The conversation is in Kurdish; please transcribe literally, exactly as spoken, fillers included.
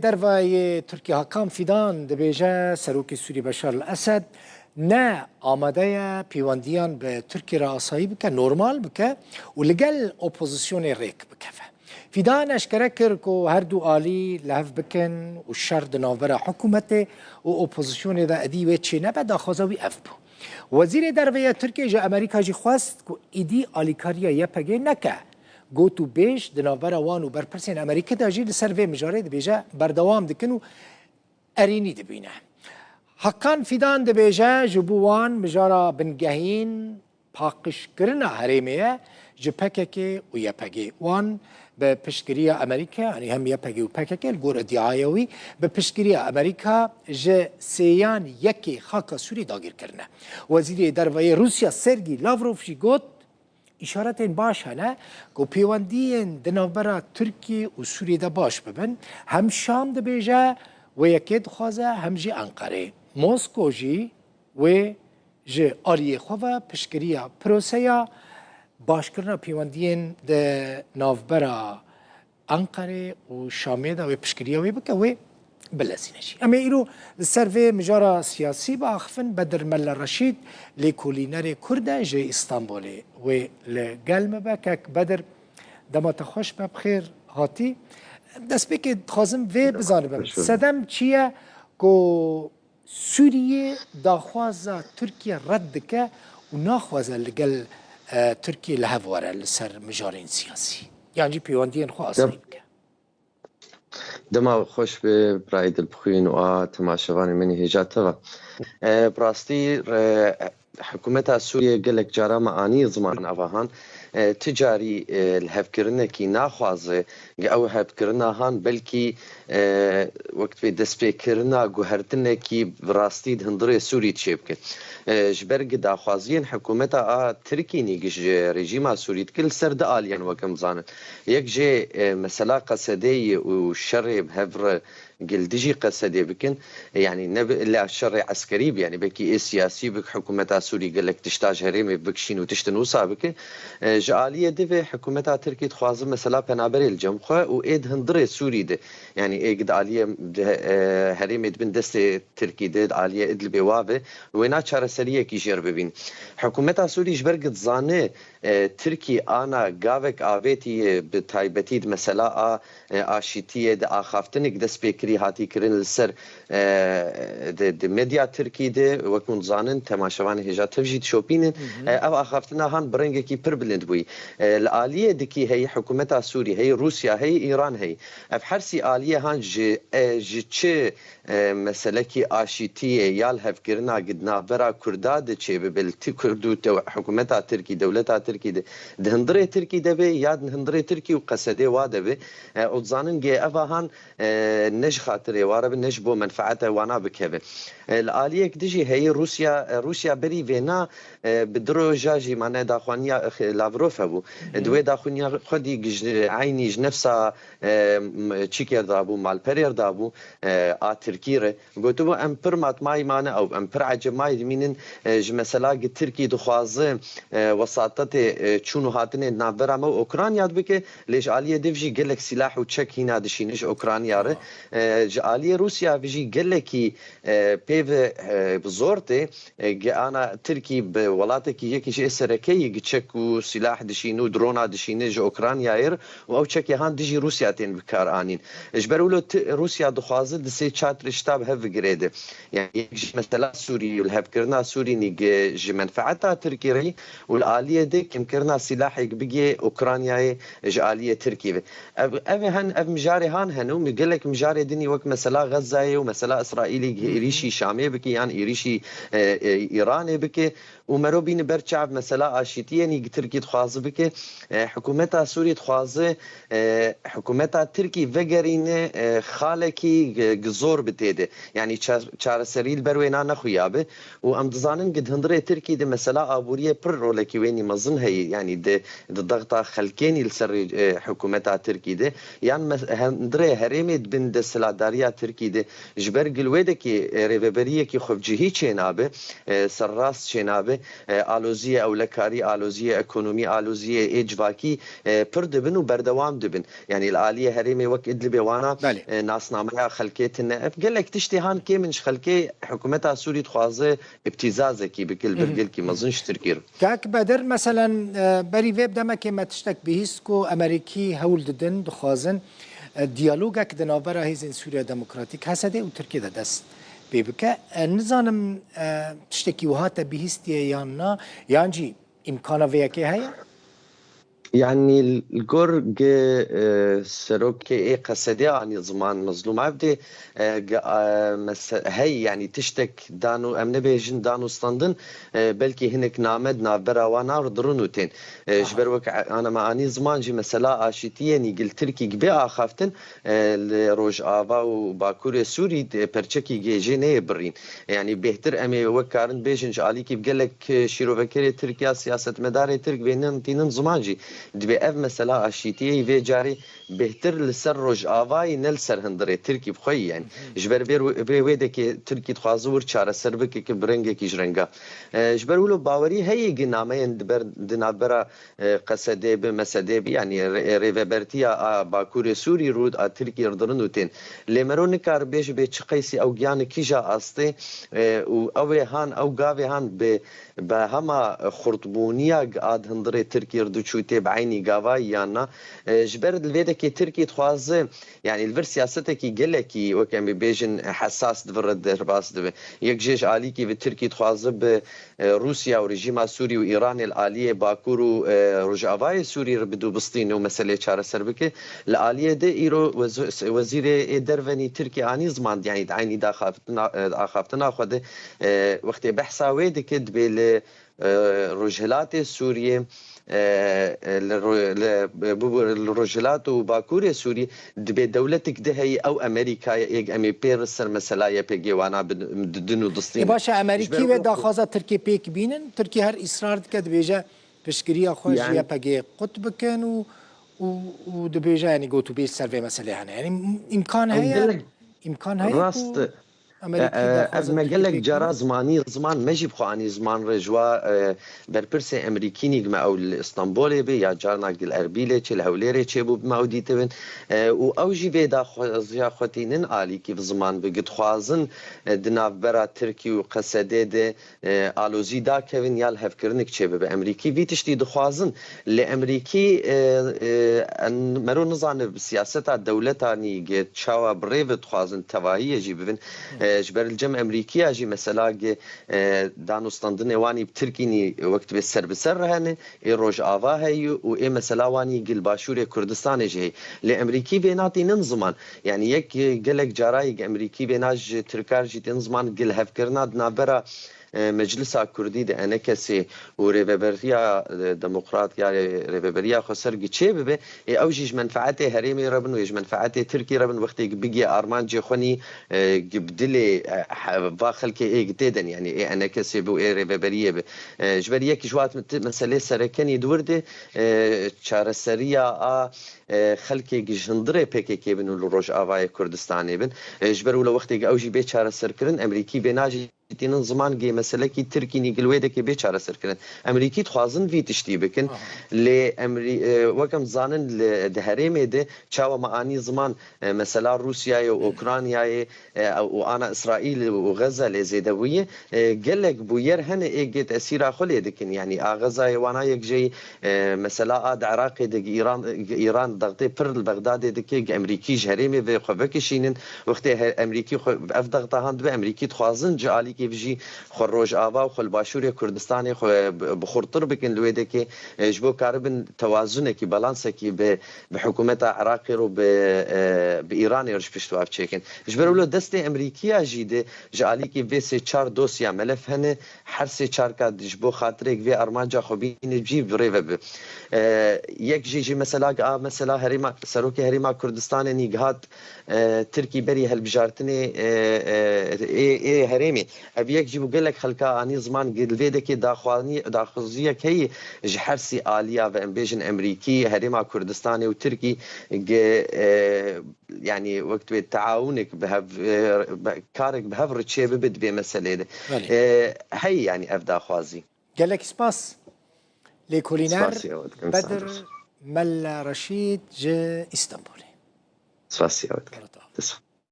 Derve yê Tirkiye Hakan Fidan dibêje, Serokê Sûrî Beşar el-Esed ne amade ye pêwendiyan bi Tirkiye re asayî bike, normal bike û li gel opozisyonê rêk bikeve. Fidan eşkere kir ku her du alî li hev bikin û şer di navbera hikûmetê û opozisyonê de edî wê çênebe, daxwaza wî ev bû. Wezîrê Derve yê Tirkiye ji Amerîka jî xwest ku êdî alîkariya Y P G neke. Got û bêj di navbera wan û berpirsên Amerîkî de jî li ser vê mijarê dibêje berdewam dikin û erênî dibîne. Hakan Fidan dibêje, ji bo wan mijara bingehîn paqijkirina herêmê ye ji P K K û Y P G. Wan bi piştgiriya Amerîka, yanî hem Y P G û P K K li gor îdiaya wî, bi piştgiriya Amerîka ji sêyan yekê xaka Sûrî dagîr kirine. Wezîrê Derve yê Rûsya Sergî Lavrov jî got, Îşaretên baş hene ku pêwendiyên di navbera Tirkiye û Sûriyê de baş bibin. Hem Şam dibêje wê yekê dixwaze, hem jî Enqerê. Mosko jî wê ji aliyê xwe ve piştgiriya proseya başkirina pêwendiyên di navbera Enqerê û Şamê de wê piştgiriya wê bike, wê bilezîne jî. Em ê îro li ser vê mijara siyasî biaxifin. Bedir Melle Reşîd, lêkolînerê Kurd e ji Îstanbulê. Wê li gel me be. Kek Bedir, dema te xweş be, bi xêr hatî. Destpêkê dixwazim vê bizanim. Sedem çi ye ku Sûriyê daxwaza Tirkiye red dike û naxwaze li gel, e, Tirkiye li hev were li ser mijarên siyasî. Yan jî pêwendiyên xwe asayî bike. Dema xweş be birayê dilbixwîn û a temaşevanê min ê hêja te ve. E, bi rastî re, hikûmeta Sûriyê gelek cara me anî ziman ava han, e, ti carî, e, lihevkirinekî naxwaze, ew hevkirina han belkî, e, wek divê destpêkirina guhertinekî bi rastî di hundirê Sûrî çêbike. E, ji ber gi daxwaziyên hikûmeta a Tirkî nî gi ji rejîma Sûrî dike li ser du aliyan wek em dizanin. Yek jê, e, mesela Qesedê ye û şerê bi hev re gil dijî Qesedê bikin. Yanî ne bi illa şerê eskerî bi, yanî belkî ê siyasî bi, hikûmeta Sûrî gelek tişta ji herêmê bikişîn û tiştin wisa bike. E, ji aliyê divê hikûmeta Tirkî dixwaze mesela penaberê li cem xwe û ê di hundirê Sûrî de, yanî ê di aliyê di, e, herêmê di bin destê Tirkî de, di aliyê Idlibê wa be, wêna çareseriyekî jêr bibîn. Hikûmeta Sûrî ji ber ku dizane, e, Tirkî ana gavek avêtî ye, bi taybetî di mesela a, e, aşîtiyê de axaftinek dest pê kirî hatî kirin li ser, e, di, di medya Tirkî de, wek hûn dizanin, temaşevanê hêja tev jî dişopînin. Hı hı. E, ev axaftina han bi rengekî pir bilind bûyî. E, li aliyê dikî heyî hikûmeta Sûrî, heyî Rûsya, heyî Îran heyî. Ev her sî aliyê han ji, e, ji çi e, meselekî aşîtiyê ya lihevkirina gi di navbera Kurda de çêbibe, li ti Kurd û dew-, hikûmeta Tirkî, dewleta Tirkî de, di hundirê Tirkî de be ya di hundirê Tirkî û Qesedê wa de be, e, û dizanin gê eva han, e, ne ji xatirê wa re be, ne ji bo menfeeta wana bikeve. E, li aliyek dijî heyî Rûsya, e, Rûsya berî vêna, e, bi du roja jî mane daxwaniya, e, Lavrov hebû. Hı hı. Di wê daxwaniya xwedî gi ji eynî ji nefsa, e, m-, çîkêr dabû, malperêr dabû, e, a Tirkî re. Gotibû, em pir matmayî mane ew, em pir ecemayî dimînin, e, ji mesela gi Tirkî dixwaze, e, wesatetê, e, çûn û hatinê di navbera me û Ukrayna de bike, lê ji aliyê div jî gelek sîlah û çek hîna dişîne ji Ukrayna re. E, ji aliyê Rûsya ve jî gelekî, e, pê ve, e, bi zor tê, e, gi ana Tirkî bi welatekî yekî ji ê serekeyî gi çek û sîlah dişîne û drona dişîne ji Ukraynayê re û ew çekê han dijî Rûsya tên bi kar anîn. Ji ber wilo ti-, Rûsya dixwaze di sê çar tişta bi hev bigirêde. Yani yek ji mesela Sûrî û lihevkirina Sûrî nî gi ji menfeeta Tirkî re û li aliyê de kêmkirina sîlahê gi bigê Ukraynayê ji aliyê Tirkî ve. Ev, ev hen, ev mijarê han hene û mi-, gelek mijarê din wek mesela Xezzayê û mesela Îsraîlî gi êrîşî Şamê bike yan êrîşî, e, e, Îranê bike û mero bîne ber çav mesela aşîtiyê nî gi Tirkî dixwaze bike. E, hikûmeta Sûrî dixwaze, e, hikûmeta Tirkî vegerîne, e, xalekî gi, gi zor bi tê de. Yanî ça-, çareserî li ber wêna nexuya be. Û em dizanin ku di hundirê Tirkî de mesela aboriyê pir rolekî wênî mezin heye, yanî di, di dexta xelkênî li ser, e, hikûmeta Tirkî de, yan me-, hundirê herêmê di bin desthilatdariya Tirkî de, ji ber gil wê de ki, e, rêveberiyekî xwebcihî çênabe, e, serrast çênabe, e, aloziyê ewlekarî, aloziyê ekonomî, aloziyê ê civakî, e, pir dibin û berdewam dibin. Yanî li aliyê herêmê wek Idlibê wana, Belê. e, nasnameya xelkê tune. Ev gelek tiştê han kêm in ji xelkê, hikûmeta Sûrî dixwaze îbtîzazekî bike li ber Hı hı. gelkî mezin ji Tirkî re. Kak Bedir, meselen, e, berî vê demekê me tiştek bihîst ku Emerîkî hewl didin, dixwazin, e, diyalogek di navbera hêzên Sûriya Demokratîk, H S D, û Tirkiyê de dest pê bike. E, nizanim, e, tiştekî wiha te bihîstiye yan na, yan jî îmkana vê yekê heye? Yanî li gor gi, e, serokê ê Q S D anî ziman Mezlûm Evdê, e, gi, e, mese-, hey, yanî tiştek dan û em nebêjin dan û standin, e, belkî hinek name di navbera wan a dirin û tên. E, ji Aha. ber wek a-, ana me anî ziman jî mesela aşîtiyê nî gil Tirkî gi bê axaftin, e, li Rojava û Bakurê Sûrî de perçekî gê jê neyê birîn. Yanî bêhtir em ê wek karin bêjin ji alîkî bi gelek, e, şîrovekerê Tirk ya siyasetmedarê Tirk vênin tînin ziman jî dibê ev mesela aşîtiyê vê carê bêhtir li ser Rojavayî ne li ser hundirê Tirkî bi xwe yî. Yanî ji ber vê, vê wê dekê Tirkî dixwaze wir çareser bike ki bi rengekî ji renga. E, ji ber wilo bawerî heye gi nameyên di ber, di navbera e, Q S D bi, M S D bi, yanî rê-, rêvebertiya a Bakurê Sûrî rû a Tirkî rdirin û tên. Lê mero nikar bêje bê çi qeysî ew giyane kîja astê, e, û ew ê han, ew gavê han bi, bi hema xurtbûniya g-, a di hundirê Tirkî rdiçû tê bi eynî gavayî yan na. E, ji ber li vê dekê Tirkî dixwaze, yanî li vir siyasetekî gelekî, wek em ê bêjin, hesas di vir re derbas dibe. Yek jê ji alîkî bi Tirkî dixwaze bi e, Rûsya û rejîma Sûrî û Îranê li aliyê Bakur û, e, Rojavayê Sûrî re bi dû bistîne û meselê çareser bike. Li aliyê de îro wez-, wezîrê ê dervenî Tirkî anî ziman, yanî di eynî daxaftina, e, axaftina xwe de, e, wextê behsa wê dike, dibê li, e, Rojhilatê Sûriyê, e, e, li ro-, li, bi, bi, li Rojhilat û Bakurê Sûrî dibê dewletik di heyî ew Amerîkayê êk em ê pê re ser mesela Y P G wana bidin û distînin. Ê baş e, Amerîkî wê daxwaza Tirkiyê pêk bînin. Tirkiye her îsrar dike, dibêje piştgiriya xwe ji Y P G qut bikin û, û, û dibêje, yanî gotûbêj ser vê meselê hene. Yanî îmkan heye, îmkan heye ku Amerîkî daxwaza Tirkiyê pêk bînin. Ev me gelek cara zimanî, ziman me jî bi xwe anî ziman re ji wa, e, berpirsê Emerîkî nî me ew li Stenbolê be ya carna li Erbîlê çê, li Hewlêrê çêbû bi me ew dîtibin. E, û ew jî vê daxwaziya xwe tînin alîkî bi ziman bi, gi dixwazin, e, di navbera Tirkî û Q S D de, e, alozî dakevin ya li hevkirinik çêbibe. Emerîkî vî tiştî dixwazin. Lê Emerîkî, e, e, en-, mero nizane bi siyaseta dewletanî ge çawa bi rê ve dixwazin tevahiyê jî bibin. E, ji ber li cem Emerîkiya jî mesela ge, e, danûstandinê wanî bi Tirkî nî wek dibê ser bi ser re hene, ê Rojava heyî û ê mesela wanî gil Başûrê Kurdistanê jî heyî. Lê Emerîkî vê natînin ziman. Yanî yek, e, gelek carayê ge Emerîkî vêna ji Tirkar jî tên ziman gil hevkirina di navbera, e, Meclisa Kurdî de enekesê û rêveberiya, e, demokrat ya rê-, rêveberiya xweser gi çê bibe, ê ew jî ji menfeetê herêmê re bin wê ji menfeetê Tirkî re bin wextê gi bigê armancê xwe nî, e, gi bi dilê, e, he-, va xelkê ê gi tê den, yanî ê enekesê bi û ê rêveberiyê bi. E, ji ber yek ji wat meselê sereke nî di wir de, e, çareseriya a, e, xelkê gi ji hundirê P K K bin û li Rojavayê Kurdistanê bin. E, ji ber wilo wextê gi ew jî bê çareserkirin, Emerîkî vêna jî tînin ziman gê meselekî Tirkî nî gil wê dekê bê çareserkirin. Emerîkî dixwazin vî tiştî bikin. Aha. Lê Emerî-, e, wek em zanin li, di herêmê de çawa me anî ziman, e, mesela Rûsyayê û Ukraynayê, e, û ana Îsraîl û Xeza lê zêde bûye, e, gelek bûyer hene ê gê tesîra xwe lê dikin. Yanî a Xezayê wana yek jeyî, e, mesela a di Iraqê de gi Îran, gi Îran dextê pir li Bexdadê dike, gi Emerîkî ji herêmê vê xwe vekişînin. Wextê he-, Emerîkî xwe ev dexta han dibe, Emerîkî dixwazin ji alîkê vijî xwe Rojava û xwe li Başûrê Kurdistanê xwe bi, bi xurtir bikin li wê dekê, e, ji bo karibin tewazunekî, balansekî bi, bi hikûmeta Iraqê re û bi, e, bi Îranê re ji pişt wan çêkin. Ji ber wilo destê Emerîkiya jî de ji alîkî vê sê çar dosya melef hene, her sê çarka ji bo xatirê gi vê armanca xwe bîne jî bi rê ve bi. E, yek jî jî mesela, a mesela herêma, serokê herêma Kurdistanê nî gihat, e, Tirkî berî hilbijartinê, e, e, ê, ê herêmê. Ev yek jî bû gelek xelka anî ziman gi li vê dekê daxwanî-, daxwaziyek heyî ji her sê aliya ve, em bêjin Emerîkî, herêma Kurdistanê û Tirkî gi, e, yanî wek dibê teawunek bi hev, e, be-, karek bi hev re çê bibe di vê meselê de. Belê. E, heyî yanî ev daxwazî. Gelek spas. Lêkolîner Spasiya we dikim, Bedir Sandor. Melle Reşîd ji Îstanbulê. Spasiya we dikim. Were tu. Disa.